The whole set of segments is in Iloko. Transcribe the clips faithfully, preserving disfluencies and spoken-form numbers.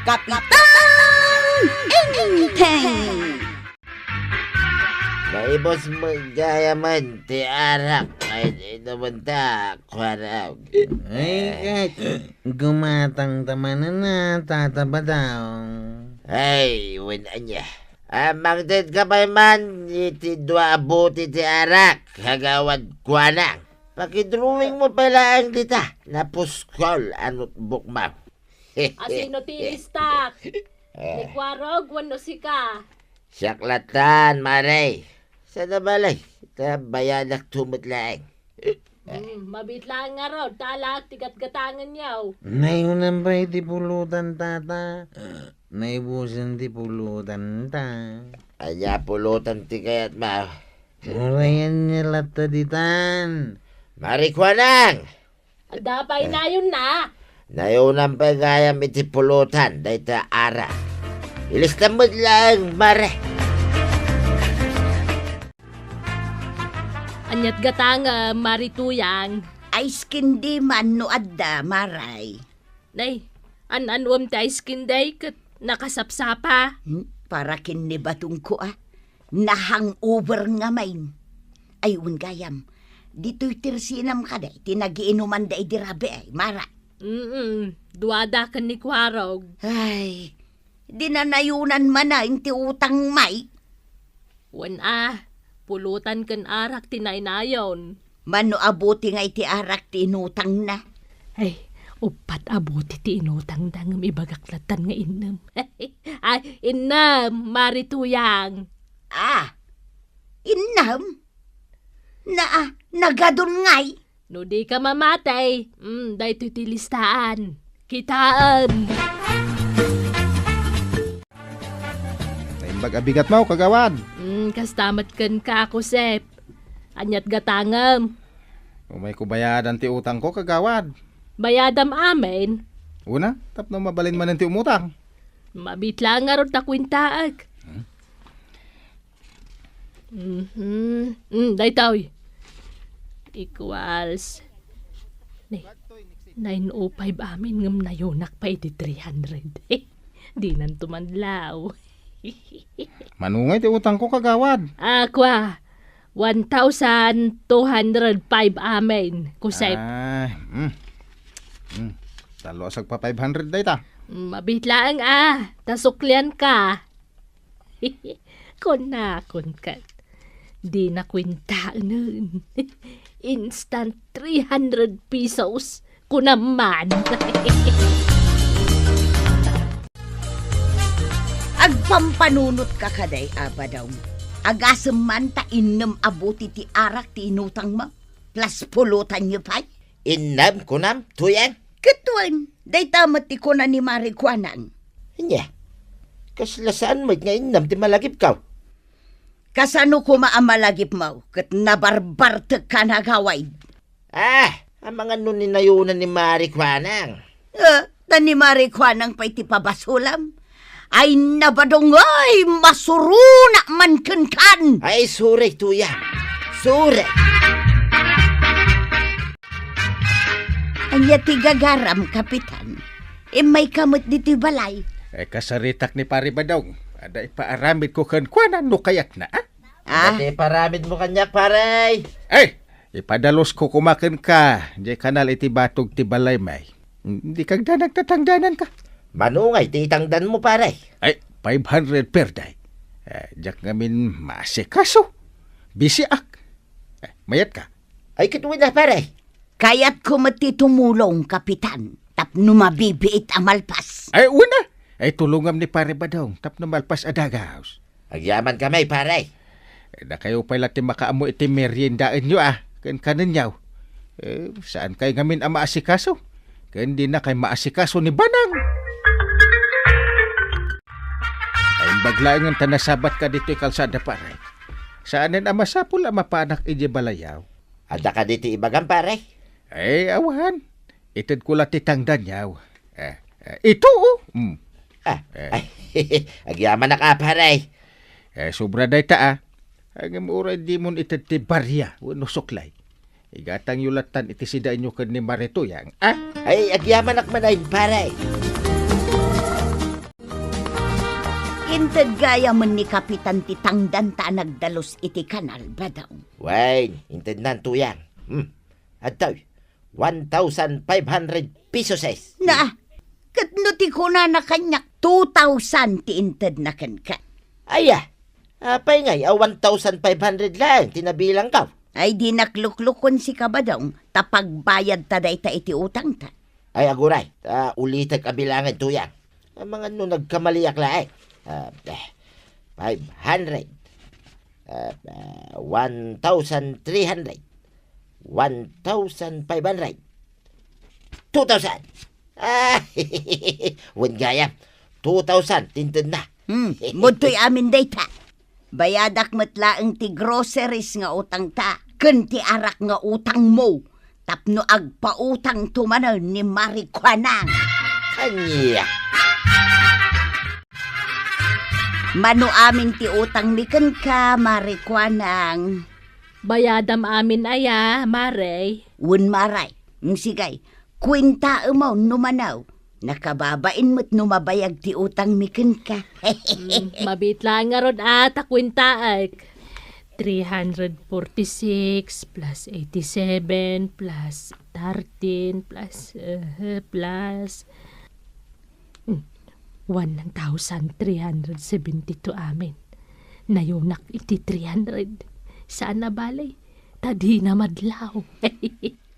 Kapitan Enteng! Naibus met gayamen ti arak nga inumenta, Kuarog. Ay, ket gumatang ta manen a, Tata Badong. Ay, wen ania. Mangted ka pay man iti dua a bote ti arak, Kagawad Kuanang. Pakidrawing mo pay laeng dita napuskol a notebook mo. Asino ti ilistak? Ni Kuarog wenno sika? Siak latan, Mare. Saan a balay, ta bayadakto met laeng. Mm, mabiit laeng ngarud, ta alaek ti gatgatangenyo. Nayonan pay ti pulutan, Tata. Naibusen ti pulutan ta. Ania pulutan ti kayatmo? Uray ania latta ditan. Mare Kuanang! Adda pay nayonna? Nayonan pay gayam iti pulutan dayta arak. Ilistam met laeng, Mare. Aniat gatangem, Mare Tuyang? Ice candy man no adda, Mare. Nay, an-anuem ti ice candy ket nakasapsapa? Hmm, para ken ni Badongko a. Na-hangover ngamin. Ay, wen gayam. Ditoy tersinam kadi ti nagiinumanda idi rabii, Mare. Mm, duada ken ni Kuarog. Ay, di na nayonan manen ti utang, Mare. Wen a, pulutan ken arak ti nainayon. Mano a bote nga iti arak ti inutangna? Ay, uppat a bote ti inutangda ngem ibagak latan nga innem. Ay, innem, Mare Tuyang. Ah, innem? Na, ah, nagadun ngay? No dika mamati, mm, daytoy ti listaan. Kitaem. Naimbag a bigatmo, Kagawad. Mm, kasta met kenka, Kusep. Aniat gatangem? Umayko bayadan ti utangko, Kagawad. Bayadam amin? Una, tapno mabalin manen ti umutang. Mabiit laeng ngarud ta kuentaek. Hmm? Mhm. Mm, daytoy. Equals. Ni, nine oh five amin ngem nayonak pay iti three hundred. Dinanto manlaw. Mano ngay ti utangko, Kagawad? Ah, kua. One thousand two hundred five amin, Kusep. Ah, mm. Mm. Tallo a sagpa five hundred dayta. Mm, mabiit laeng a, ta suklianka. Kunakon ket, dina kuentaenen. Instant three hundred pesos, kunam man. Agpampanunotka kadi, Badong. Agasem man ta innem a bote ti arak ti inutangmo, plus pulutanyo pay. Innem, kunam, Tuyang? Ket wen, dayta met ti kuna ni Mare Kuanang. Ania? Kasla saan met nga innem ti malagipko? Kasano koma a malagipmo ket nabarbartekka, Kagawad? Ah, amangan no ni nayonan ni Mare Kuanang. Eh, ta ni Mare Kuanang pay ti pabasolam. Ay, Badong, ay, masuronak man kenkan. Ay, sorry, Tuyang. Sorry. Ania ti gagaram, Kapitan? Immayka met ditoy balay. Eh, kasaritak ni Pare Badong. Adda ipaaramidko kenkuana no kayatna, ah? Ah? Ania ti iparamidmo kaniak, pare? Eh, ipadalusko koma kenka, diay kanal iti batog ti balaymi. Dika agdanag ta tangdananka. Mano ngay ti itangdanmo, pare? Ay, five hundred per day. Eh, diak ngamin maasikaso. Bisiak. Eh, mayatka? Ay, ket wen a, pare. Kayatko met ti tumulong, Kapitan, tapno mabibiit a malpas. Ay, wen a. Ay, tulongam ni Pare Badong tapno malpas a dagus. Agyamanka met, pare. Eh, dakayo pay la ti makaammo iti meriendaenyo, ah, ken kanenyo. Eh, saankay ngamin a maasikaso. Ken dinakay maasikaso ni Banang. Naimbag laengen ta nasabatka ditoy kalsada, pare. Saanen a masapul a mapanak idiay balayyo. Adda kadi ti ibagam, pare? Eh, awan. Itedko la ti tangdanyo. Eh, eh, ito, oh. Mm. Ah, eh. Ay, agyamanak a, pare. Eh, sobra dayta, ah. Ngem uray dimon ited ti baria wenno suklay. Igatangyo lattan iti sidaenyo ken ni Mare Tuyang, ah? Ay, agyamanak manen, pare. Inted gayamen ni Kapitan ti tangdanta a nagdalus iti kanal, Badong. Wen, intednan, Tuyang. Hmm. Adtoy, one thousand five hundred pesos. Na, ket no ti kunana kaniak, two thousand ti intedna kenka. Aya, apay ngay a one thousand five hundred laeng ti nabilangko? Ay, dinak luklukon sika, Badong, ta pagbayadta dayta iti utangta. Ay, aguray, ta ulitek a bilangen, Tuyang. Amangan no nagkamaliak laeng. Ah, eh, five hundred. Ah, ah, one thousand three hundred. One thousand five hundred. Two thousand. Ah, wen gayam. Two thousand, ti intedna. Hmm, mudtoy amin dayta. Bayadak met laeng ti groceries nga utangta, ken ti arak nga utangmo, tapno agpautangto manen ni Mari Kuanang. Ania? Mano amin ti utangmi kenka, Mari Kuanang? Bayadam amin aya, Mare? Wen, Mare. Mm, sige. Kuentaem no mano. Nakababain met no mabayag ti utangmi kenka. Mm, mabiit laeng ngarud a ta kuentaek. Three hundred forty-six plus eighty-seven plus thirteen plus, eh, plus, hmm, one thousand three hundred seventy-two amin. Nayunak iti three hundred. Saan a bale? Ta dina madlaw.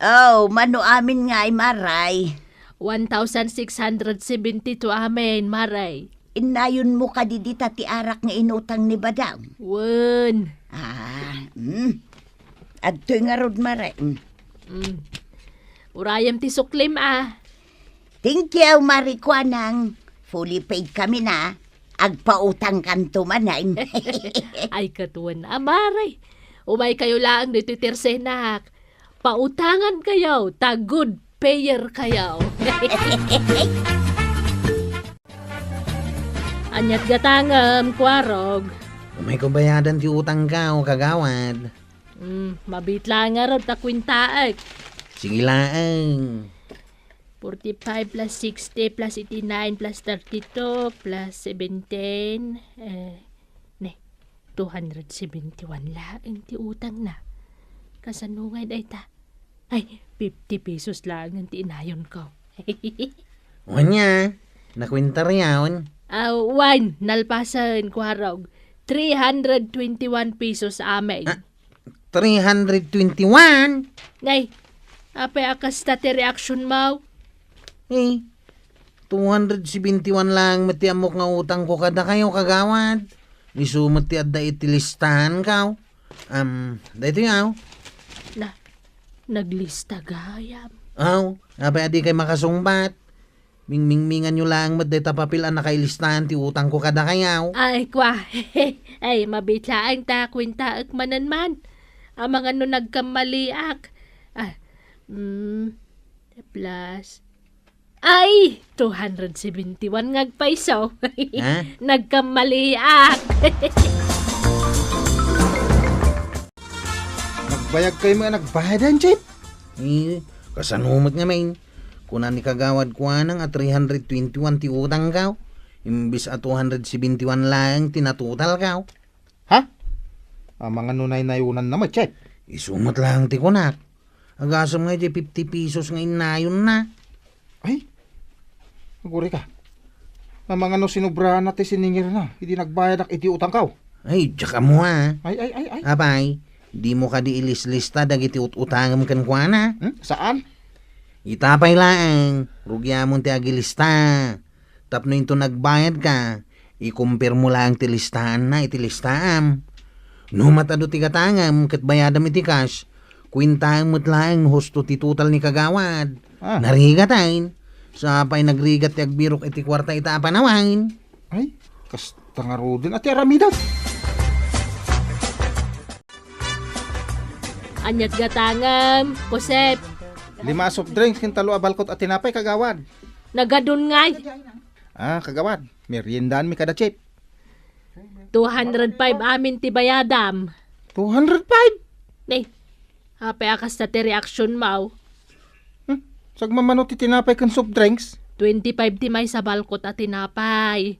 Oh, mano amin ngay, Maray? One thousand six hundred seventy-two amin, Maray. Innayonmo kadi dita ti arak nga inutang ni Badong? Wen. Ah, hmm. Adtoy ngarud, Maray. Hmm. Hmm. Urayem ti suklim, ah. Thank you, Mari Kuanang. Fully paid kami na. Agpautangkanto manen. Ay, ket wen a, Maray. Umaykayo laeng ditoy tersenak. Pautangankayo, ta good payer kayo. Aniat gatangem, Kuarog? Umayko bayadan ti utangko, kagawad. Hmm, mabiit laeng ngarud ta kuentaek. Sige laeng. Forty-five plus sixty plus eighty-nine plus thirty-two plus seventeen, eh, ne, two hundred seventy-one laeng ti utangna. Kasano ngay dayta? Ay, fifty pesos laeng ti inayonko. Ania, nakuentayo? Ah, wen, nalpasen, Kuarog. Three hundred twenty-one pesos amin. Ah, three hundred twenty-one? Nay, apay a kasta ti reaction mo? Eh, two hundred seventy-one laeng met ti ammok nga utangko kadakayo, kagawad. Isu met ti adda iti listahanko. Am, daytoy, aw. Na, naglista gayam. Aw, apay a dikay makasungbat? Mingmingminganyo laeng met dayta papel a nakailistahan ti utangko kadakayo. Ay, kua. Ay, mabiit laeng ta kuentaek manen man. Amangan no nagkammaliak. Ah, mm, plus. Ay, two hundred seventy-one nga agpayso. Ha? Nagkammaliak. Nagbayagkayo met a nagbayadan, Chief? Eh, kasano met ngamin? Kuna ni Kagawad Kuanang a three hundred twenty-one ti utangko, imbes a two hundred seventy-one laeng ti natotalko. Ha? Amangan no naynayonanna met, Chief? Isu met laeng ti kunak. Agasem nga idiay fifty pesos nga innayonna. Ay, agurayka. Amangan no sinobrana ti siningirna idi nagbayadak iti utangko. Ay, diak ammo, a. Ay, ay, ay, ay. Apay, dimo kadi ilislista dagiti ut-utangem kenkuana? Hmm? Saan? Ita pay laeng, rugiamon ti agilista. Tapno inton nagbayadka, ikumpirmo laeng ti listaanna iti listaam. No matado ti gatangem ket bayadem iti cash, kuentaem met laeng husto ti total ni Kagawad. Ah. Narigaten. Sapay nagrigat ti agbirok iti kuarta ita a panawen. Ay, kasta ngaruden a ti aramidek. Aniat gatangem, Josep? Lima a soft drinks ken tallo a balkot a tinapay, Kagawad. Nagadun ngay? Ah, Kagawad, meriendaanmi kada, Chief. Two hundred five amin ti bayadam. Two hundred five? Ne, apay a kasta ti reaction mo? Hmm? Sagmamano ti tinapay ken soft drinks? Twenty-five ti maysa balkot a tinapay.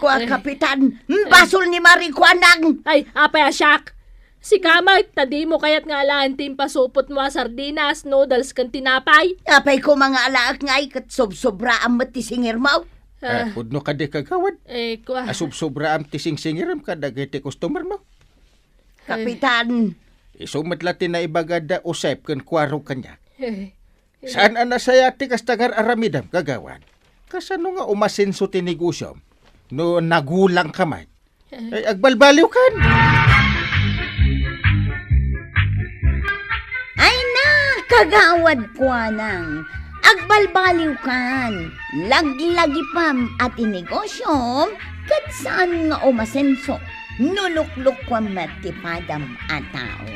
Kua, Eh. Kapitan, mm, basol ni Mari Kuanang. Ay, apay a siak? Sika met, ta dimo kayat nga alaen ti impasupotmo a sardinas, noodles, ken tinapay? Apay koma nga alaek ngay ket sobsobraam met ti singirmo? Ah. Ah, pudno kadi, Kagawad? Eh, kua. Ah, sobsobraam ti singsingirem kadagiti customermo? Kapitan. Isu met la ti naibaga da Josep ken Kuarog kaniak. Eh. Saan a nasayaat ti kasta nga ar-aramidem, Kagawad? Kasano nga umasenso ti negosyom no nagulangka met? Eh. Ay, agbalbaliwkan! Ay na, Kagawad Kuanang, agbalbaliwkan. Laglagipem a ti negosyom ket saan nga umasenso no luklukuem met ti padam a tao.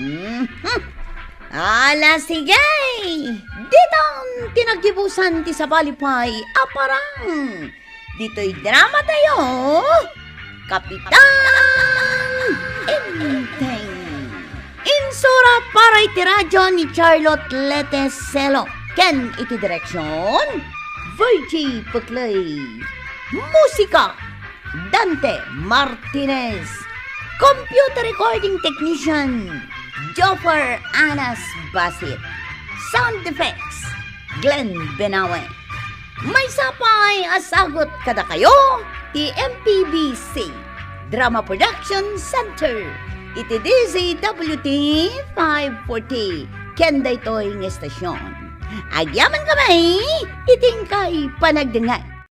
Mhm. Ala, sige! Ditan ti naggibusan ti sabali pay a parang. Ditoy dramatayo, Kapitan Enteng. Insura para iti radyo ni Charlotte Lete Selo ken iti direksyon, Virgie Puclay. Musika, Dante Martinez. Computer recording technician, Joffer Anas Basit. Sound effects, Glenn Benawe. Maysa pay a sagut kadakayo ti M P B C Drama Production Center iti D Z W T five forty ken daytoy nga estasyon. Agyamankami iti inkay panagdengngeg.